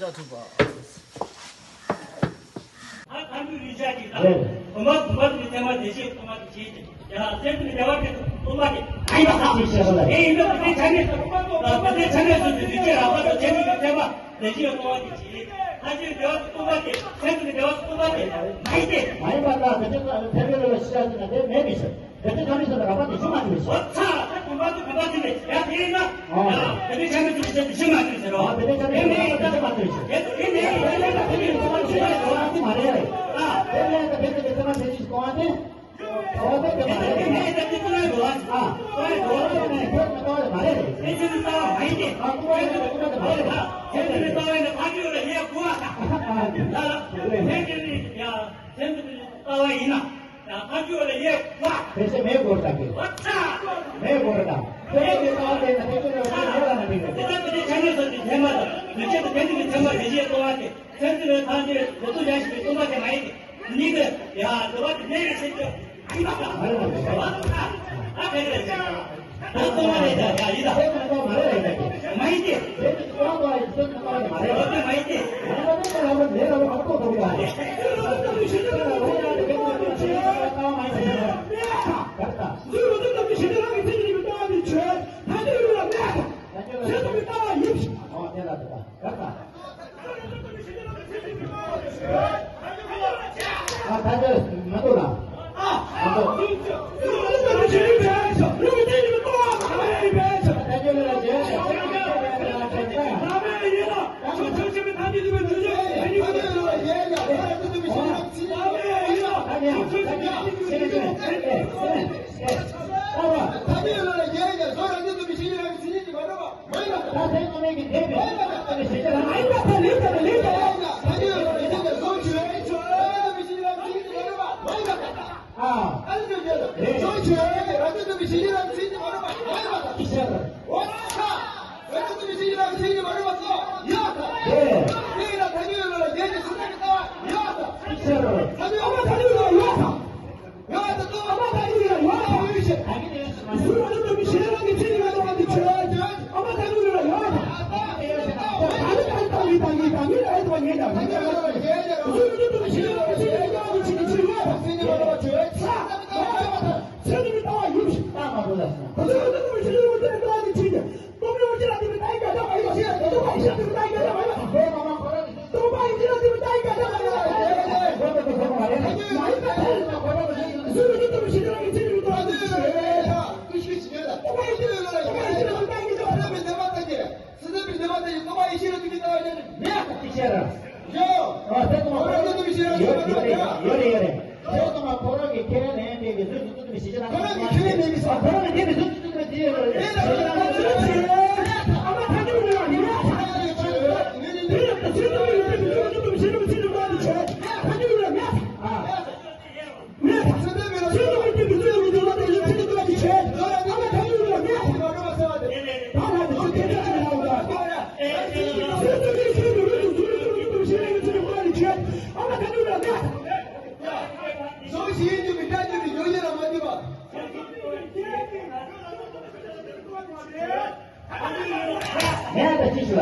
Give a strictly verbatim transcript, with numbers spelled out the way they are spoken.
ཐུབ་པ། ཨ་ཐར་འདོད་རིན་ཆེན་གྱི་ལ། རེད། བུམ་པ་བུམ་པ་དེ་ཚད་མ་དེ་བཞིན་སྟོང་པ་དེ་བྱེད་ཅིང་། ཡང་སེམས་ཀྱི་བདེ་བ་དེ་སྟོང་པ་དེ་མ་ཡིན་པ་དང་། ཅེས་བཤད་པ་ལ། དེ་ཡིན་ན་དེ་ཆ་ནས་དེ་ཆ་ནས་སུ་དེ་རིན་ཆེན་རགས་པ་དང་བྱེད་མི་གི་ཚད་མ་དེ་བཞིན་སྟོང་པ་དེ་བྱེད། ཐར་འདོད་བདེ་བ་སྟོང་པ་དེ་སེམས་ཀྱི་བདེ་བ་སྟོང་པ་དེ་མ་ཡིན་ཏེ། མ་ཡིན་པ་དང་དེ་ཚད་མ་ཐར་འདོད་ལ་ཤེས་བྱ་ཅི་ན་དེ་མེད་མི་ཤེས། དེ་ཚེ་ཆ་མི་ཚེ་ལ་རགས་པ་དེ་ཤི་མ་ཐུབ་ཟེར། ཨོ་ཚ། ད་བུམ་པ་དེ་བུམ་པ་དེ་ལས་ཡ་དེ་ཡིན་ན། ཨོ། ཡ་དེ་ཚེ་ཆ་མི་ཚེ་ལ་ཤི་མ་ཐུབ་ཟེར་རོ། ཨོ་དེ་ཚེ་ཆ་མི་ཚེ་ལ་ཤི་མ་ཐུབ་ཟེར། ཡ་དེ་ཡིན་ན་ཡ་དེ་ཚེ་ཚེ་མ་ཚེ་ཚེ་མ་ཚེ་མ་རེད། ཨ་དེ་ལས་ད་དེ་ཚེ་ཚེ་མ་ཚེ་ཚེ་གོང་ཨ་དེ། ཨོ་དེ་དེ་མ་རེད། དེ་ནས་ད་དེ་ཚེ་ལ་འགྲོ་ཨ། ཨ་དེ་ནས་འགྲོ་ཨ་དེ་ནས་འགྲོ་མ་གཏོགས་མ་རེད། དེ་ཚེ་ཚེ་ལ་མ་ཡིན་ཏེ། ཨ་ཀུ་མ་རེད་ཀུ་མ་རེད་མ་རེད། ཨ་དེ་ཚེ་ལ་ལྟ་བ་ཡིན་ན་ཕ་གི་ཡོད་ལ་ཡ་ཀུ་ཨ། ཨ་ཨ་ལ་ལ་དེ་ཚེ་ལ་ཡ། སེམས་ཀྱི་ལྟ་བ་ཡིན་ན། ཡང་ཐལ་འགྱུར་ལ་ཡེ་བ། དེ་ཚེ་མེད་དགོས་དང་གི། བ་ཚ། མེད་དགོས་དང་། དེ་ཡི་ལྟ་བ་དེ་ན་དེ་ཚེ་ལ་ཚ། ཡོད་ལ་ན་འགྲིག་གི། དེ་ལྟ་དེ་ཆ་ནས་སོ་དེ་ཚད་མ་དང་། མི་ཆེད་དུ་དེ་ནི་མི་ཚད་མ་དེ་བཞིན་སྟོང་པ་དེ། སེམས་ཀྱི་ལྟ་བ་དེ་ལོ་ཏོག་ཡང་ཞིག་གི་སྟོང་པ་དེ་མ་ཡིན་ཏེ། ཉིད་དུ་ཡང་འདུལ་བ་དེ་གནས་པའི་ཕྱིར་དུ། ཨ་ཡིན་པ་དང་། ཨ་ཡིན་པ་དང་། ཨ་ཕེ་ཁ་ལ་ཟེར། ད་གཏོང་བ་རེད་ད་ཡ་ཡིན་ད། དེ་མ་གཏོང་མ་རེད་རེད་ད། མ་ཡིན་ཏེ། དེ་གཏོང་བ་ཡིན་དེ་གཏོང་བ་མ་རེད། འོ་དེ་མ་ཡིན་ཏེ། ང་ལ་དེ་ལ་ལ་ལ་ལ་ལ་གཏོང་ཐུབ་པ་རེད། ཨ་ད་ལྟ་མ་གཏོགས་ལ། ཨ་མ་གཏོགས། ད་དེ་ངོ་མའི་གི་འདས་པའི་ད་དེ་ངོ་མའི་གི་འདས་པའི་ད་དེ་ཞེས་བྱ་ལ་མ་ཡིན་པ་དང་ལེགས་པ་དང་ལེགས་པ། ཨ། ཨ་ནི་ཞེས་བྱ་ལ་བཟོ་བྱེད་རེད། བཟོ་བྱེད་རེད། རང་ཉིད་དུ་མི་ཤེས་ཉིད་ལ་མི་ཤེས་ཉིད་མ་རེད་པ། མ་ཡིན་པ་དང་། ཨ། ཨ་ནི་ཞེས་བྱ་ལ་བཟོ་བྱེད་རེད། རང་ཉིད་དུ་མི་ཤེས་ཉིད་ལ་མི་ཤེས་ཉིད་མ་རེད་པ། མ་ཡིན་པ་དང་། ཤེས་རེད། འོ་ད། རང་ཉིད་དུ་མི་ཤེས་ཉིད་ལ་མི་ཤེས་ཉིད་མ་རེད་པ་ཚོ། ཡ་ད། དེ། དེ་ཡིན་ན་ཐལ་འགྱུར་ལ་ཡོད་ཀྱི་ཚུལ་ཁྲིམས་ཀྱི་ལྟ་བ་ཡ་ད། ཤེས་རེད། ཐལ་འགྱུར་ཨ་མ་ཐལ་འགྱུར་ལ་ཡ་ད། ངས་ད་ཅི་ཞུ་ལ།